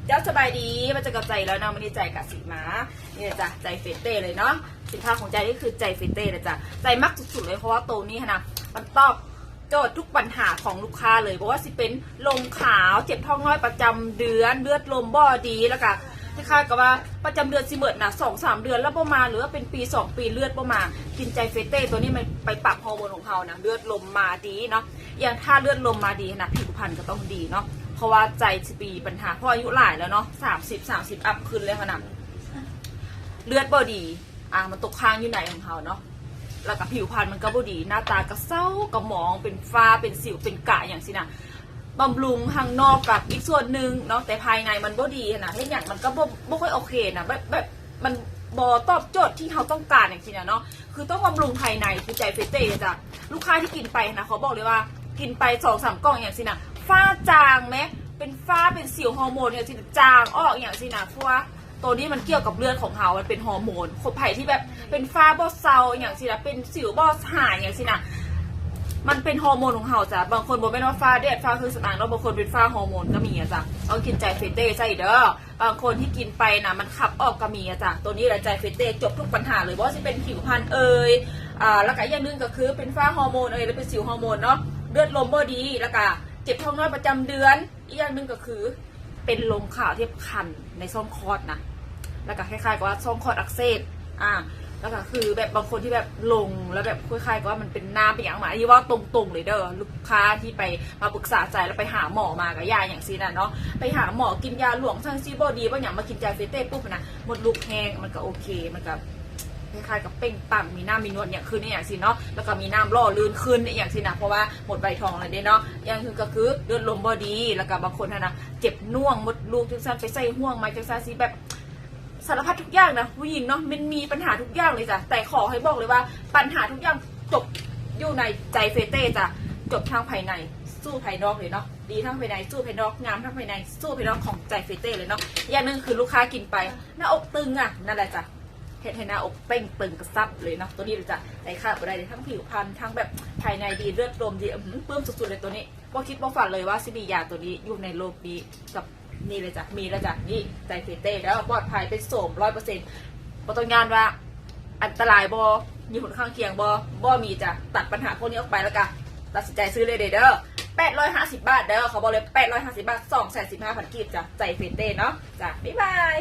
ເຈົ້າສະບາຍດີ ມາເຈີກັບໃຈແລ້ວເນາະ ມື້ນີ້ໃຈກະຊິມາ ນີ້ລະຈ້ະ ໃຈເຟເຕ້ເລີຍເນາະ ສິນຄ້າຂອງໃຈນີ້ຄືໃຈເຟເຕ້ລະຈ້ະ ໃຈມັກສຸດໆເລີຍ ເພາະວ່າໂຕນີ້ຫັ້ນນະ ມັນຕອບໂຈດທຸກບັນຫາຂອງລູກຄ້າເລີຍ ບໍ່ວ່າຊິເປັນລົມຂາວ ເຈັບທ້ອງນ້ອຍປະຈຳເດືອນ ເລືອດລົມບໍ່ດີ ແລ້ວກະຄ້າຍໆກັບວ່າປະຈຳເດືອນຊິໝົດນະ ສອງສາມເດືອນແລ້ວບໍ່ມາ ຫຼືວ່າເປັນປີສອງປີເລືອດບໍ່ມາ ກິນໃຈເຟເຕ້ໂຕນີ້ມັນໄປປັບຮໍໂມນຂອງເຮົານະ ເລືອດລົມມາດີເນາະ ຢ່າງຖ້າເລືອດລົມມາດີຫັ້ນນະ ຜິວພັນກໍຕ້ອງດີເນາະ ເພາະວ່າໃຈຊິມີບັນຫາ ເພາະອາຍຸຫຼາຍແລ້ວເນາະ ສາມສິບ ສາມສິບອັບຂຶ້ນແລ້ວຫັ້ນນະ ເລືອດບໍ່ດີ ອ່າ ມັນຕົກຄ້າງຢູ່ໃນຂອງເຮົາເນາະ ແລ້ວກໍຜິວພັນມັນກໍບໍ່ດີ ໜ້າຕາກໍເສົ້າກໍໝອງ ເປັນຝ້າ ເປັນສິວ ເປັນກະຫຍັງຊີ້ນະ ບຳລຸງທາງນອກກໍອີກສ່ວນໜຶ່ງເນາະ ແຕ່ພາຍໃນມັນບໍ່ດີຫັ້ນນະ ເຮັດຫຍັງມັນກໍບໍ່ ບໍ່ຄ່ອຍໂອເຄນະ ແບບ ແບບ ມັນບໍ່ຕອບໂຈດທີ່ເຮົາຕ້ອງການຫຍັງຊີ້ນະເນາະ ຄືຕ້ອງບຳລຸງພາຍໃນ ຄືໃຈເຟເຕ້ນະຈ້ະ ລູກຄ້າທີ່ກິນໄປຫັ້ນນະ ຂໍບອກເລີຍວ່າ ກິນໄປສອງສາມກ່ອງຫຍັງຊີ້ນະ ຝ້າຈາງແມ ເປັນຝ້າ ເປັນສິວຮໍໂມນຫຍັງຊີ້ນະ ຈາງອອກຫຍັງຊີ້ນະ ເພາະວ່າໂຕນີ້ມັນກ່ຽວກັບເລືອດຂອງເຮົາ ມັນເປັນຮໍໂມນ ຄົນໃຜທີ່ແບບເປັນຝ້າບໍ່ເຊົາຫຍັງຊີ້ນະ ເປັນສິວບໍ່ຫາຍຫຍັງຊີ້ນະ ມັນເປັນຮໍໂມນຂອງເຮົາຈ້ະ ບາງຄົນບໍ່ແມ່ນວ່າຝ້າແດດ ຝ້າເຄື່ອງສຳອາງເນາະ ບາງຄົນເປັນຝ້າຮໍໂມນກໍມີອະຈ້ະ ຕ້ອງກິນໃຈເຟເຕ້ໃສ່ເດີ ບາງຄົນທີ່ກິນໄປນະ ມັນຂັບອອກກໍມີອະຈ້ະ ໂຕນີ້ລະໃຈເຟເຕ້ ຈົບທຸກບັນຫາເລີຍ ບໍ່ວ່າຊິເປັນຜິວພັນເອີຍ ອ່າ ແລ້ວກະອີກຢ່າງໜຶ່ງກໍຄືເປັນຝ້າຮໍໂມນເອີຍ ຫຼືເປັນສິວຮໍໂມນເນາະ ເລືອດລົມບໍ່ດີ ແລ້ວກະເຈັບທ້ອງນ້ອຍປະຈຳເດືອນ ອີກຢ່າງໜຶ່ງກໍຄືເປັນລົມຂາວທີ່ຄັນໃນຊ່ອງຄອດນະ ແລ້ວກະຄ້າຍໆກັບວ່າຊ່ອງຄອດອັກເສບ ອ່າ ແລ້ວກະຄືແບບບາງຄົນທີ່ແບບລົງ ແລ້ວແບບຄ້າຍໆກັບວ່າມັນເປັນນ້ຳເປັນຫຍັງອອກມາ ອັນນີ້ເວົ້າຕົງໆເລີຍເດີ ລູກຄ້າທີ່ໄປ ມາປຶກສາໃຈ ແລ້ວໄປຫາໝໍມາກໍຢ່າຫຍັງຊີ້ນະເນາະ ໄປຫາໝໍກິນຢາຫຼວງ ຊັ້ນຊີ້ບໍ່ດີບໍ່ຫຍັງ ມາກິນໃຈເຟເຕ້ປຸບຫັ້ນນະ ມົດລູກແຫ້ງ ມັນກໍໂອເຄ ມັນກໍຄ້າຍໆກັບເປັ່ງປັງ ມີນ້ຳມີນວນຫຍັງຂຶ້ນອີ່ຫຍັງຊີ້ເນາະ ແລ້ວກໍມີນ້ຳຫຼໍ່ລື່ນຂຶ້ນອີ່ຫຍັງຊີ້ນະ ເພາະວ່າໝົດໄວທອງແລ້ວເດ້ເນາະ ຢ່າງໜຶ່ງກໍຄືເລືອດລົມບໍ່ດີ ແລ້ວກໍບາງຄົນຫັ້ນນະ ເຈັບໜ່ວງມົດລູກ ຈັ່ງຊັ້ນ ໄປໃສ່ຫ່ວງມາ ຈັ່ງຊັ້ນຊິແບບ ສາລະພັດທຸກຢ່າງນະ ຜູ້ຍິງເນາະ ມັນມີບັນຫາທຸກຢ່າງເລີຍຈ້ະ ແຕ່ຂໍໃຫ້ບອກເລີຍວ່າ ບັນຫາທຸກຢ່າງຈົບຢູ່ໃນໃຈເຟເຕ້ຈ້ະ ຈົບທັງພາຍໃນສູ່ພາຍນອກເລີຍເນາະ ດີທັງພາຍໃນສູ່ພາຍນອກ ງາມທັງພາຍໃນສູ່ພາຍນອກ ຂອງໃຈເຟເຕ້ເລີຍເນາະ ຢ່າງໜຶ່ງຄືລູກຄ້າກິນໄປ ໜ້າອົກຕຶງອະ ນັ້ນແຫຼະຈ້ະ ເຮັດໃຫ້ໜ້າອົກເປັ່ງຕຶງກະຊັບເລີຍເນາະ ໂຕນີ້ເລີຍຈ້ະ ໃຫ້ຂາດບໍ່ໄດ້ເລີຍ ທັງຜິວພັນ ທັງແບບພາຍໃນດີ ເລືອດລົມດີ ອື ປຶ້ມສຸດໆເລີຍໂຕນີ້ ບໍ່ຄິດບໍ່ຝັນເລີຍວ່າຊິມີຢາໂຕນີ້ຢູ່ໃນໂລກນີ້ ກັບ ນີ້ເລີຍຈ້ະ ມີແລ້ວຈ້ະ ນີ້ ໃຈເຟເຕ້ເດີ ປອດໄພ ເປັນໂສມ ຮ້ອຍເປີເຊັນ ບໍ່ຕ້ອງຢ້ານວ່າອັນຕະລາຍບໍ່ ມີຜົນຂ້າງຄຽງບໍ່ ບໍ່ມີຈ້ະ ຕັດບັນຫາພວກນີ້ອອກໄປ ແລ້ວກະຕັດສິນໃຈຊື້ເລີຍເດີ ແປດຮ້ອຍຫ້າສິບບາດເດີ ຂໍບອກເລີຍ ແປດຮ້ອຍຫ້າສິບບາດ ສອງແສນສິບຫ້າພັນກີບຈ້ະ ໃຈເຟເຕ້ເນາະ ຈ້ະ ບາຍບາຍ.